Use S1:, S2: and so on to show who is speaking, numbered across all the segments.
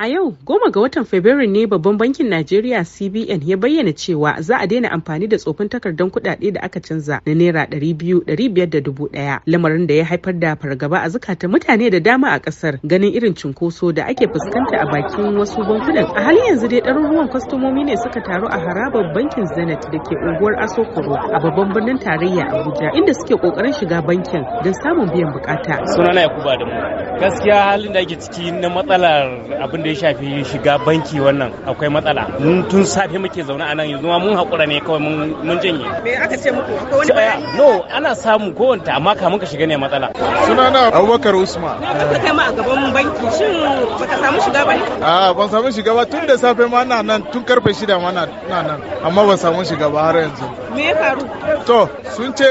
S1: A yau, 10 ga watan Fabrairu ne Babban Bankin Najeriya CBN ya bayyana cewa za a daina amfani da tsofin takardar kuɗaɗe da aka canza na Naira 200, 500 da 1000. Lamarin da ya haifar da fargaba a zukatan mutane da dama a ƙasar, ganin irin cunkoso da ake fuskanta a bakin wasu bankunan. A halin yanzu dai ɗaruruwan kwastomomi ne suka taru a harabar bankin Zenith da ke unguwar Asokoro a babban birnin tarayya Abuja, inda suke ƙoƙarin shiga bankin don samun biyan bukata.
S2: Sunana Yakubu Adamu. Gaskiya halin da ake ciki na matsalar abin da ya shafi shiga banki, wannan akwai matsala. Mun tun safe muke zaune a nan, yanzu ma mun haƙura ne kawai, mun janye.
S1: Me aka ce muku? Akwai wani bayani?
S2: No, ana samu kowanta, amma kamun ka shiga ne matsala.
S3: Sunana Abubakar Usman.
S1: Na ka kai ma a gaban banki, shin baka samu shiga ba ne?
S3: A ban samu shiga ba, tun da safe ma na nan, tun karfe 6 ma na nan, amma ban samu shiga ba har yanzu.
S1: Me ya faru?
S3: To, sun ce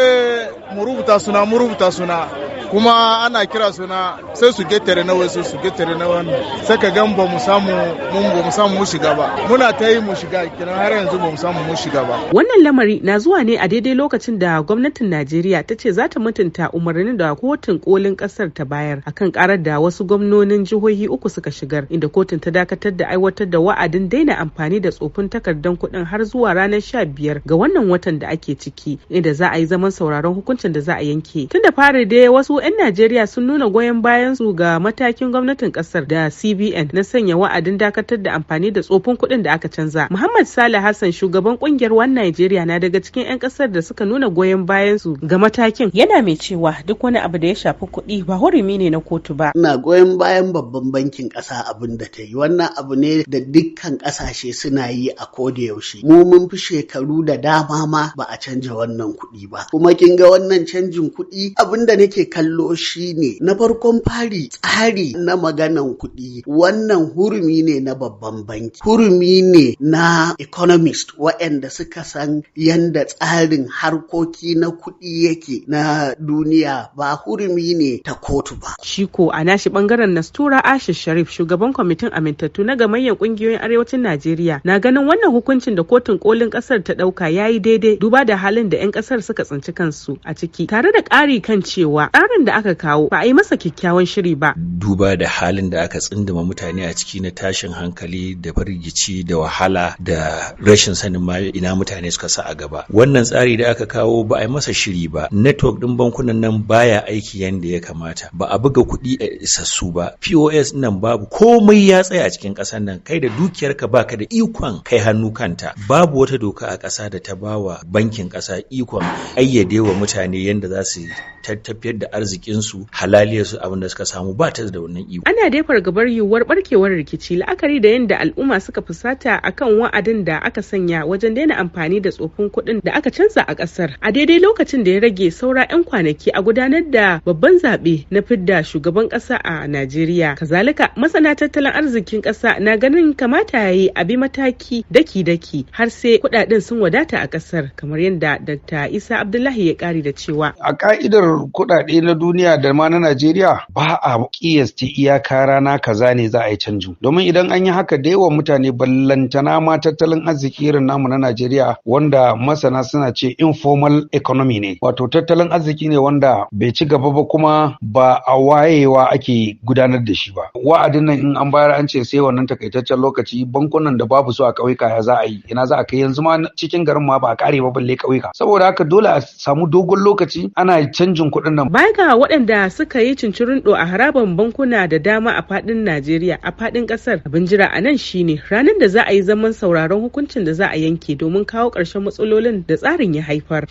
S3: mu rubuta suna, mu rubuta suna. Kuma ana kira suna sai su getare na wasu, su getare na wannan, sai ka gan ba mu samu mun ba mu samu mu shiga ba. Muna ta yi mu shiga kiran, har yanzu ba mu samu mu shiga ba.
S1: Wannan lamari na zuwa ne a daidai lokacin da gwamnatin Najeriya ta ce za ta mutunta umarnin da kotun kolin kasar ta bayar akan karar da wasu gwamnonin jihohi uku suka shigar, inda kotun ta dakatar da aiwatar da wa'adin daina amfani da tsofin takardar kuɗin har zuwa ranar 15 ga wannan watan da ake ciki, inda za a yi zaman sauraron hukuncin da za a yanke. Tun da fari dai wasu 'yan Najeriya sun nuna goyon bayan su ga matakin gwamnatin kasar da CBN na sanya wa'adin dakatar da amfani da tsofin kuɗin da aka canza. Muhammad Saleh Hassan, shugaban kungiyar One Nigeria, na daga cikin 'yan kasar da suka nuna goyon bayan su ga matakin. Yana mai cewa duk wani abu da ya shafi kuɗi ba hurumi ne na kotu ba.
S4: Ina goyon bayan Babban Bankin Ƙasa abin da ta yi. Wannan abu ne da dukkan ƙasashe suna yi a koda yaushe. Mu mun fi shekaru da dama ma ba a canja wannan kuɗi ba. Kuma kin ga wannan canjin kuɗi, abin da nake kallo shine, na farkon fari, tsari na maganan kuɗi, wannan hurumi ne na babban banki, hurumi ne na economist waɗanda suka san yanda tsarin harkoki na kuɗi yake na duniya, ba hurumi ne ta kotu ba.
S1: Shiko a nashi bangaren, Nastura Ashish Sharif, shugaban kwamitin amintattu na gamayyar kungiyoyin arewacin Najeriya, na ganin wannan hukuncin da kotun kolin kasar ta dauka yayi daidai, duba da halin da 'yan kasar suka tsinci kansu a ciki, tare da ƙari kan cewa tsarin da aka kawo ba a yi masa kyakkyawan shiri ba.
S5: Duba da halin da aka tsinduma mutane a ciki na tashin hankali da firgici da wahala da rashin sanin ma ina mutane suka sa a gaba. Wannan tsari da aka kawo ba a yi masa shiri ba. Network ɗin bankunan nan baya aiki yanda ya kamata. Ba a buga kuɗi a isassu ba. POS nan babu, komai ya tsaya a cikin ƙasar nan, kai da dukiyarka baka da ikon kai hannu kanta. Babu wata doka a ƙasa da ta bawa bankin ƙasa ikon ayyade wa mutane yanda za su tafiyar da arzikinsu, halaliyarsu, abin da suka samu, ba ta da wannan iko.
S1: Ana dai fargabar yiwuwar barkewar rikici, la'akari da yadda al'umma suka fusata akan wa'adin da aka sanya wajen daina amfani da tsofin kuɗin da aka canza a ƙasar. A daidai lokacin da ya rage saura 'yan kwanaki a gudanar da babban zaɓe na fidda shugaban ƙasa a Najeriya. Kazalika, masana tattalin arzikin ƙasa na ganin kamata ya yi a bi mataki daki-daki har sai kuɗaɗen sun wadata a ƙasar, kamar yadda Dr. Isa Abdullahi ya ƙari da cewa.
S6: A ka'idar kuɗaɗe na duniya da ma na Najeriya, ba a kiyasta iyaka rana kaza ne za a yi canjin. Domin idan an yi haka, da yawan mutane, ballantana ma tattalin arziki irin namu na Najeriya, wanda masana suna ce informal economy ne. Wato tattalin arziki ne wanda bai ci gaba ba, kuma ba a wayewa ake gudanar da shi ba. Wa'adin nan in an bayar, an ce sai wannan takaitaccen lokaci, bankunan da babu su a ƙauyuka, ya za a yi? Ina za a kai? Yanzu ma cikin garin ma ba a kare ba, balle ƙauyuka. Saboda haka dole a samu dogon lokaci ana canjin kuɗin nan.
S1: Baya ga waɗanda suka yi cincirindo a haraban bankuna da dama a faɗin Najeriya, a faɗin ƙasar, abin jira a nan shine ranar da za a yi zaman sauraron hukuncin da za a yanke domin kawo ƙarshen matsalolin da tsarin ya haifar.